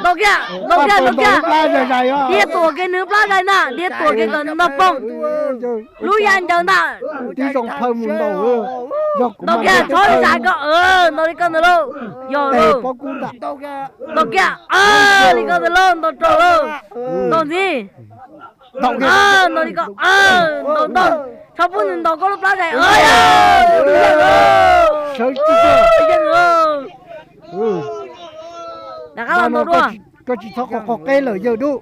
Ntaus kiag, ntaus kiag, ntaus kiag. Dhia tuam kiag nws plab zais na, dhia tuam kiag kom nws nto poog. Lub ya ncaws ntag. Ntaus kiag, txhob zais koj, ntaus li koj ntawd lauj. Yog lauj. Ntaus kiag, li koj ntawd lauj, ntaus rau lauj. Ntaus ntxiv. Ntaus li koj, ntaus ntau. Txhob pub nws ntaus koj lub plab zais. Yeej lauj. Rov qab los ntaus dua. Koj tsis txhob qhov qeb lawm yawg dub.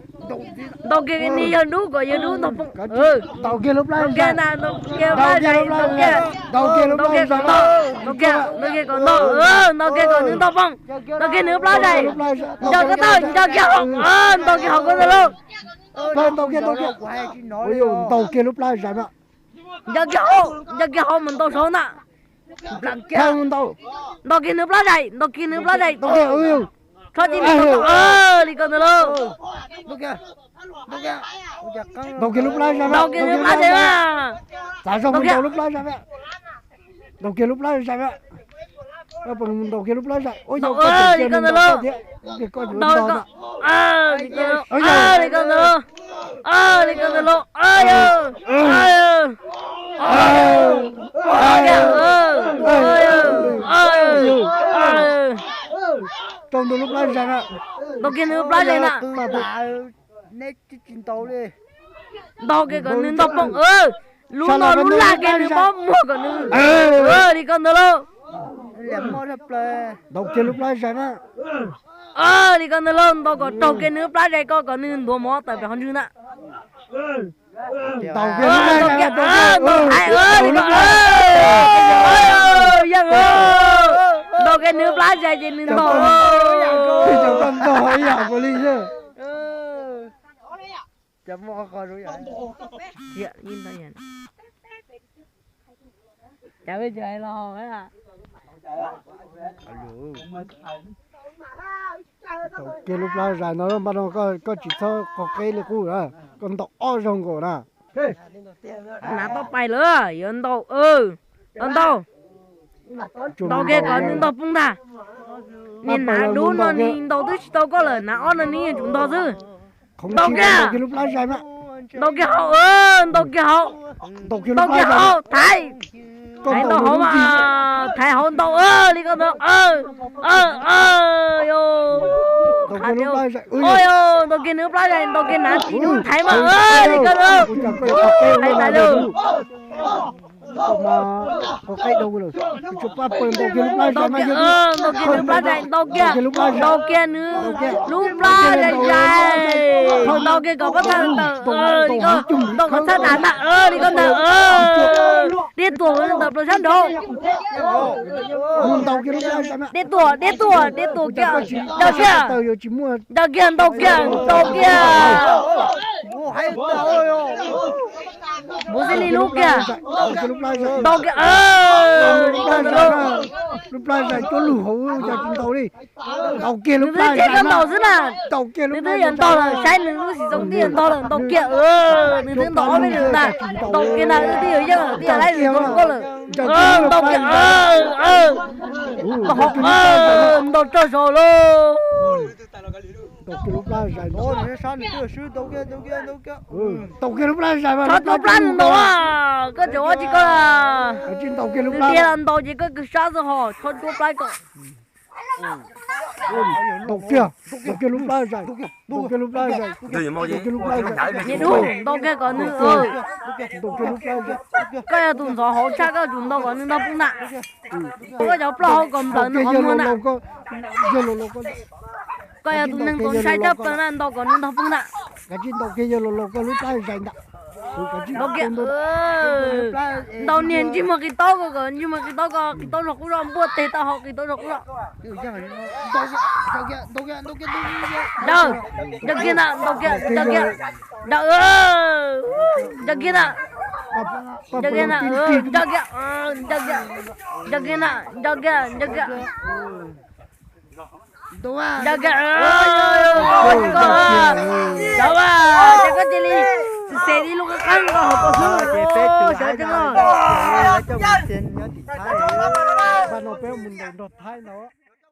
Ntaus kiag niag yawg dub kom yawg dub ntaus poog. Ntaus kiag lub plab zais, ntaus kiag lub plab zais, ntaus kiag, ntaus kiag kom nto, ntaus kiag, ntaus kiag kom nto, ntaus kiag kom nws nto poog, ntaus kiag nws plab zais, ncaws ko taw, ncaws kiag hauv, ntaus kiag hauv ko taw lauj. Ntaus kiag, ntaus kiag, ntaus kiag lub plab zais na. Ncaws kiag hauv, ncaws kiag hauv mus ntaus saud na. Ntaus kiag nws plab zais, ntaus kiag nws plab zais. Txhob cia nws ntaus, li ko ntawd lauj. Ntaus kiag lub plab zais, ntaus kiag lub plab zais na. Txav zog mus ntaus lub plab zais na. Ntaus kiag lub plab zais na. Ntaus kiag lub plab zais, li ko ntawd lauj. Ntaus li ko ntawd lauj. Li ko ntawd lauj. Ntaus kiag nws lub plab zais na. Ntaus kiag kom nws nto poog. Lub no lub laj kiag nws pob muag kom nws, li ko ntawd lauj. Ntaus kiag lub plab zais na. Li ko ntawd lauj, ntaus kom raug kiag nws lub plab zais ko kom nws ntuav mov tawm pem qhov ntswg na. Ntaus kiag lub plab zais, ntaus kiag, yeej, ntaus kiag nws lub plab zais ces nws ntaus. Ntaus kiag lub plab zais no, npaj no koj tsis txhob qhov qeb li qub, koj ntaus ob zaug nkaus na. Hnav tau pais lawm yuav ntaus, ntaus, ntaus kiag kom nws nto poog ntag. Niag hnav dub no nws ntaus twb tsis tau koj lawm, hnav ob no nws yeej tsum nto xwb. Ntaus kiag, ntaus kiag hauv, ntaus kiag hauv, ntaus kiag hauv, thaiv, thaiv ntaus hauv mas, thaiv hauv ntaus, li ko ntawd. Ntaus kiag nws lub plab zais, ntaus kiag hnav txiv dub thaiv mas, li ko ntawd. Thaiv tas lawm. Ntaus kiag nws lub plab zais, ntaus kiag, ntaus kiag nws lub plab zais, ntaus kiag kom pob txha tawm, li ko, ntaus kom txhab tas ntag, li ko ntag. Dej tuam ntawm plaws sab nraud. Dej tuam, dej tuam, dej tuam kiag, ntaus kiag, ntaus kiag, ntaus kiag, ntaus kiag. Npuv xib li lub kiag, ntaus kiag, li ko ntawd lauj. Lub plab zais cuab lug hauv cas tsis ntaus li. Ntaus kiag lub plab zais, ntaus xwb na. Nws twb yuav ntog lawm, saib nws lub xim xoo twb yuav ntog lawm, ntaus kiag. Nws twb ntaus ob peb zaug ntag, ntaus kiag ntag, wb twb yuav yeej lawm, twb yuav laib lwm koj lawm. Ntaus kiag, ntaus rog saud lauj. Txhob cuab plab nws ntaus, koj tseem ua tsis koj. Nws tiag los ntaus ces koj kws sab xwb hos, txhob cuab plab kom. Ntaus kiag, ntaus kiag lub plab zais, ntaus kiag lub plab zais, ntaus kiag lub plab zais. Niag dub, ntaus kiag kom nws, ntaus kiag lub plab zais. Koj yog tus ntxhov hauv tshaj, koj tsum ntaus kom nws ntog poog ntag. Koj cov plaub hau kom nplawm nws qhov muag ntag. Koj yog tus neeg txaus ntshai tshaj plaws na, ntaus kom nws ntog poog ntag. Kav tsij ntaus kiag yawg laus laus koj lub plab zais ntag. Ntaus kiag, ntaus niag ntsej muag qis taub ko, kom ntsej muag qis taub ko, qis taub zog qub zog, npuaj teg tau hau qis taub zog qub zog. Ntaus kiag ntag, ntaus kiag, ntaus kiag, ntaus kiag, ntaus kiag ntag, ntaus kiag, ntaus kiag, ntaus kiag, ntaus kiag. Ntaus kiag, ntaus kiag, ntaus kiag, ntaus kiag, cas koj cia li xes li lub qab qab nkaus hauv paus xwb, xyov tseeb os. Npaj no peb mus ntaus nrog Thaib no.